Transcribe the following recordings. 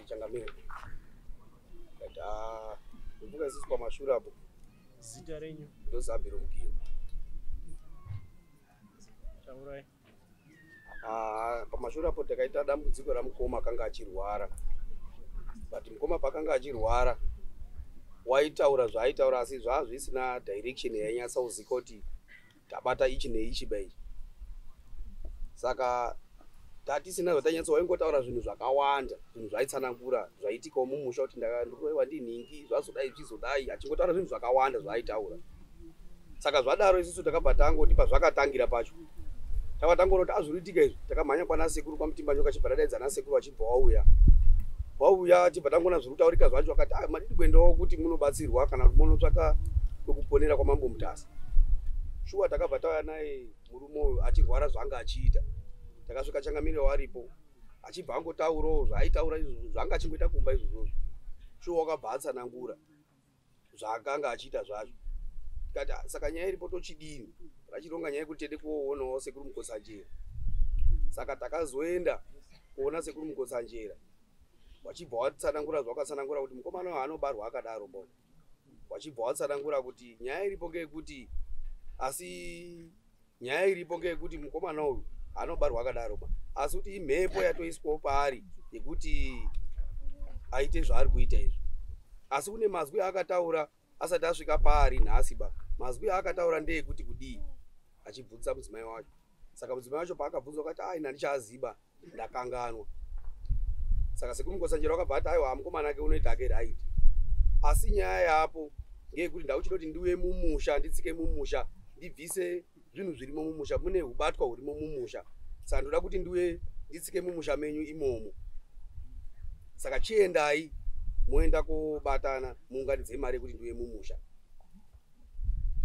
Changamire. Ndikati ah, ndofunga isusu pamashure apo. Zita renyu? Ndozabhero Mugiyo. Taurai. Ah, pamashure apo takaita dambudziko ramukoma akanga achirwara. But mukoma paakanga achirwara waitaura zvaaitaura asi zvazvisina direction yainyatsa kuzika kuti tabata ichi neichi ba ichi. Saka tatisina zvatanyatsa, waingotaura zvinhu zvakawanda, zvinhu zvaitsanangura zvaitikawo mumusha kuti ndakaroiwa ndinhingi, zvazodai zvizodai, achingotaura zvinhu zvakawanda zvaaitaura. Saka zvadaro isusu takabva tangoti pazvakatangira pacho tava tangonoti azviriitika izvi, takamhanya kwana sekuru kwaMutimbanyoka, chibva tadaidza ana sekuru vachibva wauya wauya, tibva tangoona zviri kutaurika zvacho. Akati ah, madidi kuendawo kuti munobatsirwa kana kuti munotsvaka kwekuponera kwaMambo Mutasa. Shuwa takabva tauya naye murume uyu achirwara zvaanga achiita. Takasvika Changamire waripo, achibva angotaurawo zvaaitaura izvozvo zvaanga achingoita kumba izvozvozvo. Shuwa wakabva atsanangura zvaakanga achiita zvacho. Tikati ah, saka nyaya iripo tochidini? Rachironga nyaya yekuti tiende kuoonawo sekuru Mukotsanjera. Saka takazoenda kuona sekuru Mukotsanjera, wachibva watsanangura zvawakatsanangura kuti mukomana uyu anobarwa akadaro bo. Wachibva watsanangura kuti nyaya iripo ngeyekuti, asi nyaya iripo ngeyekuti mukomana uyu anobarwa akadaro ba, asi kuti imhepo yatoiswawo paari yekuti aite zvaari kuita izvi. Asi kune mazwi aakataura asati asvika paari nhasi ba. Mazwi aakataura ndeyekuti kudii, achibvunza mudzimai wacho. Saka mudzimai wacho paakabvunzwa akati ai, handichaziba, ndakanganwa. Saka sekuru Mukotsanjera wakabva ati aiwa, mukomana ake unoita ake right, asi nyaya yapo ngeyekuti ndauchida kuti ndiuye mumusha, nditsike mumusha, ndibvise zvinhu zvirimo mumusha, mune ubatwa hurimo mumusha. Saka ndoda kuti ndiuye nditsike mumusha menyu imomo. Saka chiendai moenda kobatana muunganidze mari yekuti ndiuye mumusha.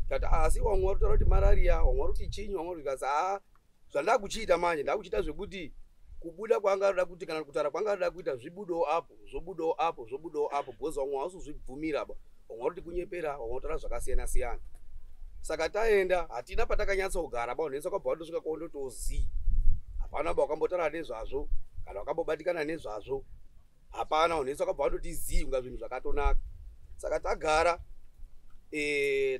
Kati asi wamwe vari kutaura kuti marariya, wamwe vari kuti chinyi, wamwe vari kuti haa, zvandakuchiita manje ndakuchiita zvekuti kubuda kwaanga arida kuti kana kutaura kwaanga arida kuita zvibudewo apo, zvobudewo apo, zvobudewo apo, because vamwe havasi kuzvibvumira ba, vamwe vari kuti kunyepera, vamwe vataura zvakasiyana siyana. Saka taenda, hatina patakanyatsogara ba. Unenzi wakabva watosvika kwaundotozii, hapana ba wakambotaura nezvazvo kana wakambobatikana nezvazvo, hapana. Unenzi wakabva wandoti zii kunga zvinhu zvakatonaka. Saka tagara,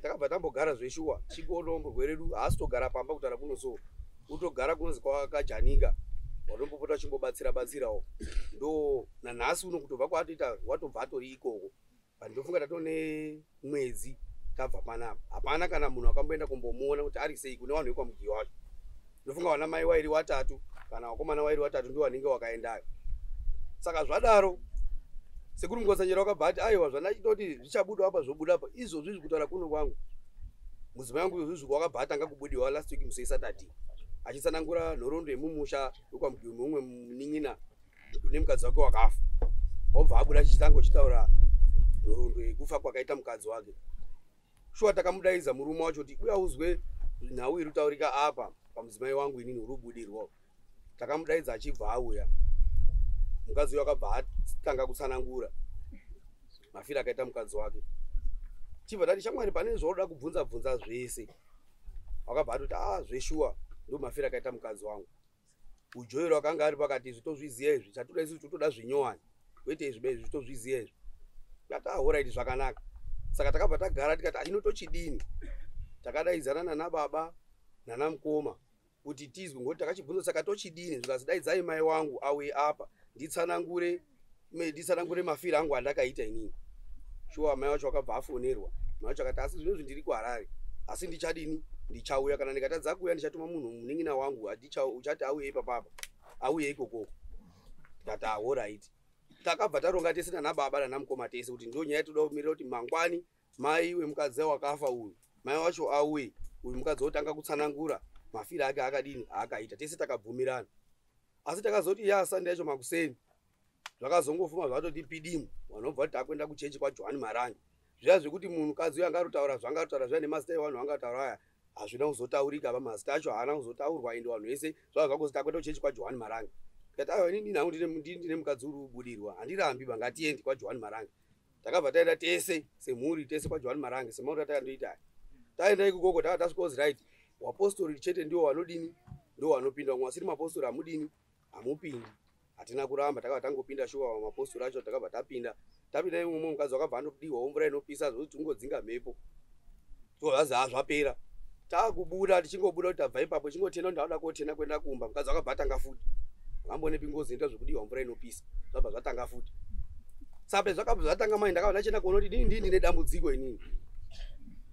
takabva tambogara zveshuwa chingono murwere redu haasi togara pamba kutaura kuno, so utogara kunonzi kwakajanika, watombopota uchimbobatsira batsirawo. Ndo nanhasi uno kutobva kwaatoita watobva atori ikoko. Ndofunga tatone mwedzi tabva panapa, hapana kana munhu akamboenda kumbomuona kuti ari sei kune vanhu vekwaMugiyo wacho. Ndofunga vana mai wairi watatu kana vakomana wairi watatu ndio vanenge wakaendayo. Saka zvadaro sekuru Mukotsanjera wakabva ati aiwa, zvandachitoti zvichabuda apa zvobuda apa izvozvi izvi. Kutaura kuno kwangu, mudzimai wangu izvozvi wakabva atanga kubudiwa last week musi weSaturday, achitsanangura nhoroondo yemumusha wekwaMugiyo, mumwe munin'ina nemukadzi wake wakafa. Wabva abuda achitanga uchitaura nhoroondo yekufa kwakaita mukadzi wake. Shuwa takamudaidza murume wacho kuti uya uzwe nhau iri kutaurika apa pamudzimai wangu, inini uri kubudirwa. Takamudaidza achibva auya. Mukadzi uyu akabva atanga kutsanangura mafiro akaita mukadzi wake. Chibva tati, shamwari, pane zvaunoda kubvunza, bvunza zvese. Wakabva atoti a, zveshuwa ndo mafiro akaita mukadzi wangu. Ujoero akanga ari pakati, izvi tozviziva izvi, chatoda isusu totoda zvinyowani kwete izvi be, izvi tozviziva izvi. Tikati alright, zvakanaka. Saka takabva tagara tikati ino tochidini? Takadaidzana nana baba nana mukoma kuti tizwe, ngokuti takachibvunza saka tochidini? Zvikanzi daidzai mai wangu auye apa nditsanangure nditsanangure mafiro angu andakaita inini. Shuwa mai wacho wakabva afonerwa. Mai wacho akati asi zvinozvi ndiri kuHarare, asi ndichadini, ndichauya. Kana ndikatadza kuuya ndichatuma munhu, munin'ina wangu uchati auye ipapapa, auye ikokoko. Tikati alright. Takabva taronga tese nana baba nana mukoma tese kuti ndo nyaya toda kumirira kuti mangwani mai wemukadzi wakafa uyu, mai wacho auye, uyu mukadzi wotanga kutsanangura mafiro ake akadini aakaita. Tese takabvumirana, asi takazoti ya Sunday yacho makuseni zvakazongofuma zvatoti pidimu, vanobva kuti takuenda kuchechi kwaJohani Marange. Zviya zvekuti munhukadzi uyu angarotaura zvaangarotaura zviya nemazita evanhu vangataura aya hazvina kuzotaurika va, mazita acho haana kuzotaurwa. Ende vanhu vese zvava zvakozi takuenda kuchechi kwaJohani Marange. Tikati aiwa, inini hangu ndine mukadzi uri kubudirwa, handirambi ba, ngatiendi kwaJohani Marange. Takabva taenda tese semhuri tese kwaJohani Marange semauri atakandoita aya. Taenda ikokoko, takati tasvika, right, wapostori chete ndiwo vanodini, ndiwo vanopinda, vamwe vasiri mapostori hamudini, hamupindi. Hatina kuramba, takabva tangopinda shuwa mapostori acho, takabva tapinda. Tapinda imomo mukadzi wakabva anodiwawo mvura inopisa zvokuti ungodzinga mhepo. So zvapera. Takubuda tichingobuda kuti tabva ipapo chingotena kuti ndauda kotena kuenda kumba, mukadzi wakabva atanga futi. Akambonepi ngozi inoita zvekudiwa mvura inopisa. Zvabva zvatanga futi. Saka zvakabva zvatanga mai ndakabva ndachienda kuona kuti inini ndine dambudziko inini.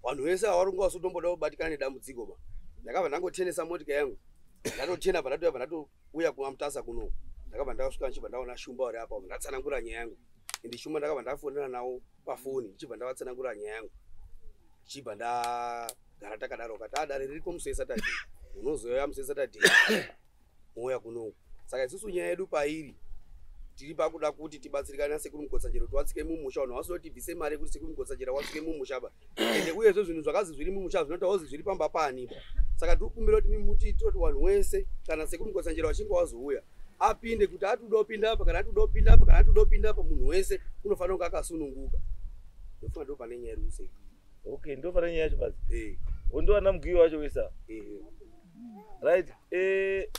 Vanhu vese avarungu vasutomboda kubatikana nedambudziko ba. Ndakabva ndangotenesa motika yangu. Ndatotena bva ndatouya kuMutasa kuno. Ndakabva ndasvika ndichibva ndaona Shumba vari apa, ndatsanangura nyaya yangu. Ende Shumba ndakabva ndafonera nawo pafoni ndichibva ndavatsanangura nyaya yangu. Ndichibva ndagara takadaro kati dare ririko musi weSaturday. Unozouya musi weSaturday mouya kuno. Saka isusu nyaya yedu pairi tiri pakuda kuti tibatsirikane nasekuru Mukotsanjera kuti watsike mumusha. Vanhu vasina kuti tibvise mari yekuti sekuru Mukotsanjera wasvike mumusha ba. Ende uyezve zvinhu zvakazi zviri mumusha zvinotaura kuti zviri pamba pani ba. Saka tiri kukumbira kuti mutiitire kuti vanhu wese kana sekuru Mukotsanjera vachinge wazouya apinde, kuti atuda kupinda apa kana atuda kupinda apa kana atuda kupinda apa, munhu wese unofanira kunge akasununguka. Ndofunga ndo pane nyaya iri kuseri. Okay, ndo pane nyaya yacho basi. Eh. Ndowana mugiyo wacho wesa. Eh. Right.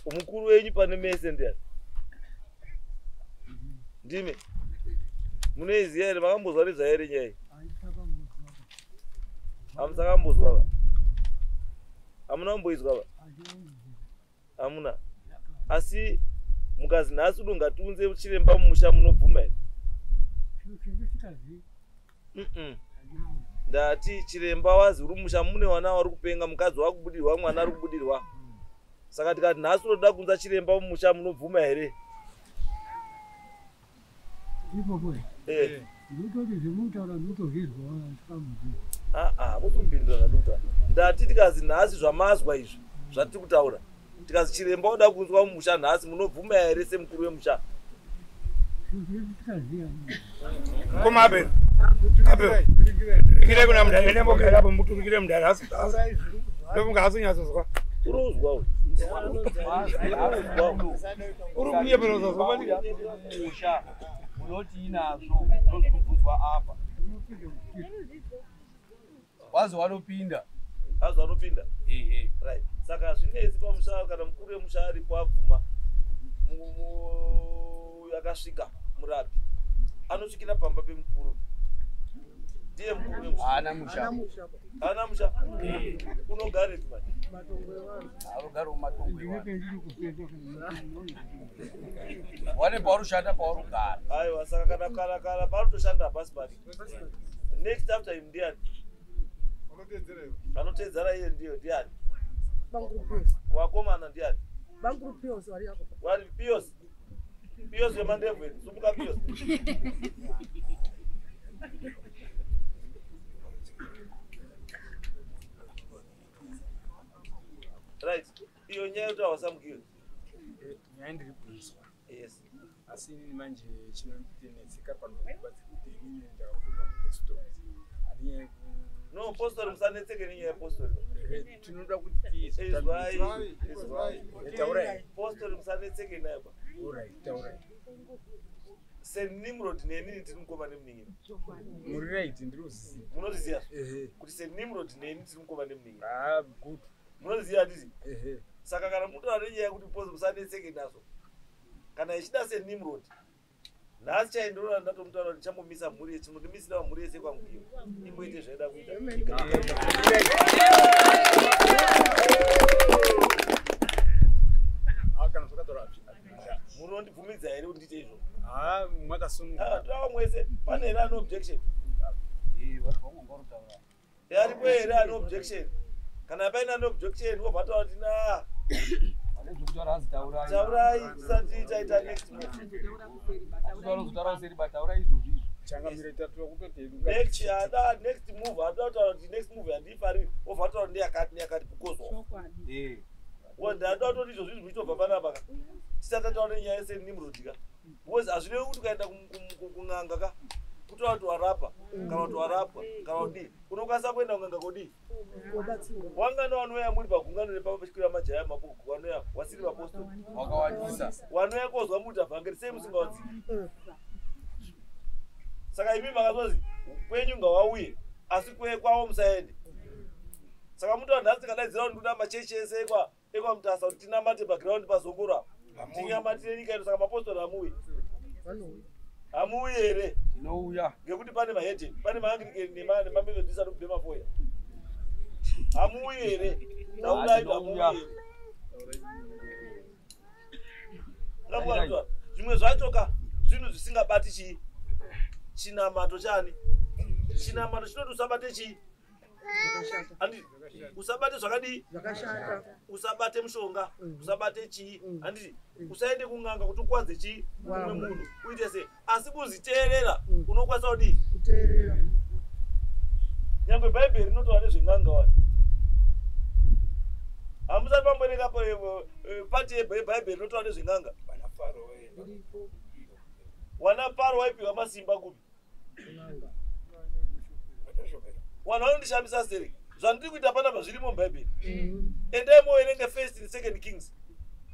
Mukuru wenyu pane mese ndiani? Ndime. Munoiziva here? Makambozwa nezvayo here nyaya iyi? Hamusakambozwa ba? Hamuna kumboizwa ba? Hamuna. Asi mukazi nhasi uno ngatiunze chiremba mumusha, munobvuma here? Ndati chiremba wazi uri mumusha mune vana vari kupenga, mukadzi wakubudirwa, mwana ari kubudirwa. Saka tikati nhasi unoda kuunza chiremba mumusha, munobvuma here? Ipopo. Eh. Ndototi zvemutaura ndotozvizwa ndikamuzwa. Ah, mukumbindura zvandikutaura. Ndati tikazi nhasi zvamazwa izvi zvatiri kutaura, tikazi chiremba uda kunzwa mumusha nhasi, munobvuma here semukuru wemusha? Koma Abel. Abel. Turikire kuna mudhara nembogara apo muturikire mudhara asi. Ndofunga asinyatsozwa. Uruzwa uyu. Uri kunyepera uzazwa pani. Musha unoti inazvo ndozvibvunzwa apa. Wazi wanopinda. Wazi wanopinda. Ehe. Right. Saka zvinetsi pamusha kana mukuru wemusha aripo abvuma. Akasvika murapi anosvikira pamba pemukuru. Ndiye mukuru wemusha. Haana musha. Haana musha. Unogarepi manje? Anogara mumatongo evanhu. Wane paurushanda paurugara. Aiwa, saka kana parutoshanda hapasi pari. Next after him ndiani? Anotedzera iye ndiyo ndiani? Wakomana ndiani? Banguru Pios wari apo. Wari Pios. Pios wemandebvu edu. Sumuka Pios. Right. Iyo nyaya yotaura wasamukiwe. Nyaya ndiri kuizwa. Yes. Asi inini manje chinondinetseka panokubatsira kuti inini ndakakurira mupostori. Handinyaya No, postori musanetseke nenyaya yepostori. Tinoda kuti Izwai. Taurai. Postori musanetseke nayo ba. Alright, taurai. St. Nimrod nenini tiri mukoma nemunin'ina. Muri right, ndiri kuziva. Munoziva? Ehe. Kuti St. Nimrod neni tiri mukoma nemunin'ina. Ah, good. Munoziva handiti? Ehe. Saka kana munotaura nenyaya yekuti postori musanetseke nazvo. Kana ichida St. Nimrod. Nhasi chaindorora ndatomutaura kuti ndichambomisa mhuri yese, chinondimisira mhuri yese kwangu iyo. Imboite zvaida kuita. Kana zvakataura Munondibvumidza here kuti ndiite izvo? Ah, mwakasununguka. Taura mwese, pane here ane objection? Aripo here ane objection? Kana paine ane objection, wobva taura kuti na. Taurai tisati taita next move. Next ada next move ada kutaura kuti next move handiifariri, wobva taura kuti ndeyakati neyakati because of. Wanda ada kutoti izvozvo izvi muchitobva panapa ka. Tisati tataura nenyaya yese Nimrod ka. Because hazvirevi kuti ukaenda kun'anga ka. Kutaura kuti warapa kana kuti warapwa kana kudii. Unokwanisa kuenda kun'anga kodii? Wangana wanouya muri pagungano repachikwira majaya mapogo wanouya wasiri vapostori. Wakawandisa. Wanouya kozwa muti vhangeri sei musingawadziki. Saka imi makazozi kwenyu ngawauye asi kwavo musaende. Saka muti vanhu nhasi tikadaidzira kuti ndoda machechi ese ekwaMutasa kuti tinamate paground pazongoro apa. Tinyamatire nyika yedu. Saka mapostori hamuuyi, hamuuyi here? Tinouya. Ngekuti pane mahedheni, pane maangirikeni nemamethodist anobhema foya. Hamuuyi here? Taurai, hamuuyi here? Zvimwe zvacho ka zvinhu zvisingabati chii chinamato chani. Chinamato chinoti usabate chii? Handiti usabate zvakadii? Usabate mushonga, usabate chii? Handiti usaende kun'anga kuti ukwadze chii mumwe munhu uite sei, asi kuziteerera unokwanisa kudii? Nyangwe Bhaibheri rinotaura nezven'anga wani. Hamusati mamboerenga pati yeBhaibheri rinotaura nezven'anga? Wana Faro waipiwa masimba kupi? Vanhu vanondishamisa stereki. Zvandiri kuita panapa zvirimo muBhaibheri. Endai moverenge First and Second Kings,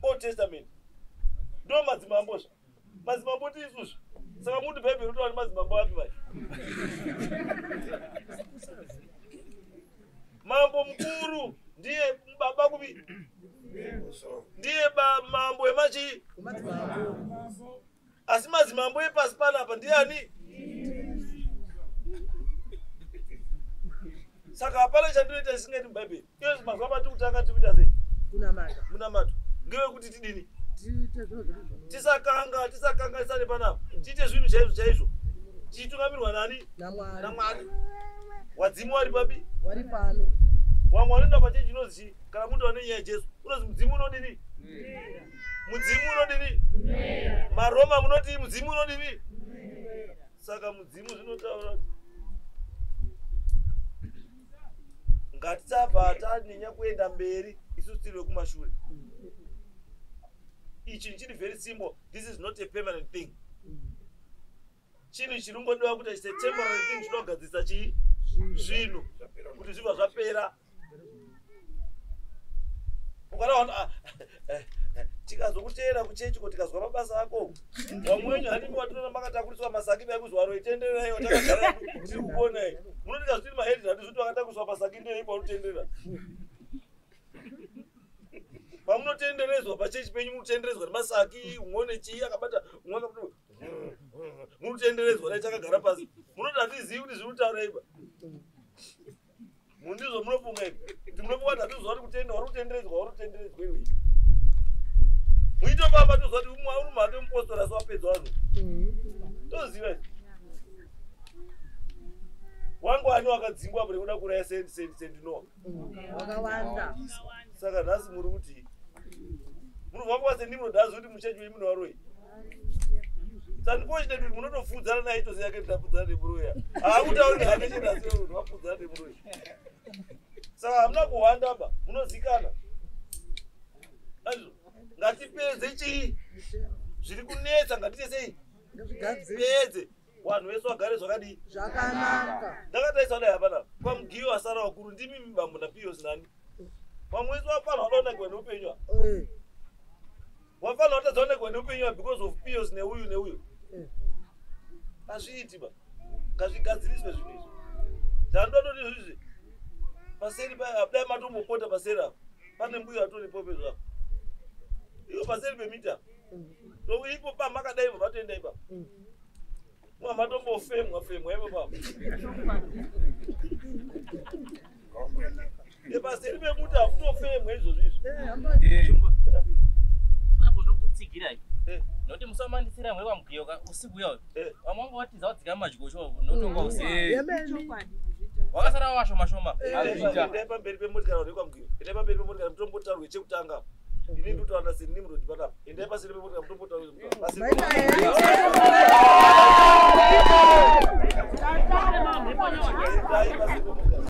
Old Testament. Ndo madzimambo zva. Madzimambo tiisuzvo. Saka muti Bhaibheri rinotaura nemadzimambo api vai? Mambo mukuru ndiye baba kupi? Ndiye mambo emachi? Asi madzimambo epasi panapa ndiani? Saka hapana chandinoita chisingaiti muBhaibheri. Iyo mazuva matiri kutanga tiri kuita sei? Munamato. Ngewekuti tidini? Tisakanga, tisakanganisane panapa. Tiite zvinhu chaizvo chaizvo. Tichitungamirwa nani? NaMwari. Wadzimu wari papi? Wari pano. Wamwe wanoenda pachechi chinozi kana munhu ane nyaya yaJesu, unozi mudzimu unodini? Mudzimu unodini? MaRoma munoti mudzimu unodini? Saka mudzimu zvinotaura ngatisabva tanyanya kuenda mberi isusu tiri vekumashure. Ichi chiri very simple. This is not a permanent thing. Chinhu chinongodiwa kuti it's a temporary thing chinogadzirisa chii zvinhu kuti zvibva zvapera. Ukanaona tikazokuteera kuchechi ko tikazwa mabasa ako vamwe wenyu hanimi watinoona makatakuriswa masaki vaikuzwa roitendererai watakagara tiri kukuonai munoti kazvitiri mahedhi handizvoti vakatakuriswa masaki ndoipa unotenderera. Pamunotenderedzwa pachechi penyu munotenderedzwa nemasaki umwe chii akabata umwe munotenderedzwa dai takagara pasi munoti hatizivi kuti zviri kutaura ipa. Mundizvo munofunga ipi kuti munofunga kuti hatiziva kuti kutenda wari kutenderedzwa wari kutenderedzwa iwe. Muitofamba toziva kuti uri mhake mupostori asi wapedza vanhu. Toziva izvi. Wangu ani wakadzingwa apo nekuda kuuraya Saint Noah. Wakawanda. Saka nhasi muri kuti munobva kuva sendimnodhazi kuti muchechi wenyu munovaroi. Unfortunately munotopfuudzana naye toziva yake ndapfuudzana nemuroyi. Haakutauri hake chete asi munhu wapfuudzana nemuroyi. Saka hamuna kuhwanda ba, munozikana. Azvo ngatipedze chii zviri kunetsa, ngatiite sei? Pedze. Vanhu vese vagare zvakadii? Zvakanaka. Ndakataisa dai hapana. Kwamugiyo asara vakuru ndimi mibambo naPius nani. Vamwe vese vafana vadaonekwa neupenyu. Wafana watadza onekwa neupenyu because of Pius neuyu neuyu. Hazviiti ba. Ngazvigadziriswe zvinhu izvi. Zvandototi izvi. Paseri dai matombopota paseri apa. Pane mbuya atoripo pezvo apa. Iyo paseri pemita. Ipo pamakadai vatoenda ipapo. Matombofemwa femwa ipo papo. Paseri pemuti hakutofemwa izvozvo izvi. Apo ndokutsigirai. Nokuti musamandisira mwe kwamugiyoka usiku uya. Vamwe vanga vatiza vadzika mumadyosho notonga usiku. Wakasara washoma shoma. Endai pamberi pemotikari vanhu vekwamugiyo. Endai pamberi pemotikari mutombotaurwe chekutanga. Ini ndinotaura naSir Nimrod panapa. Endai paseri pemotikari mutombotaurwe.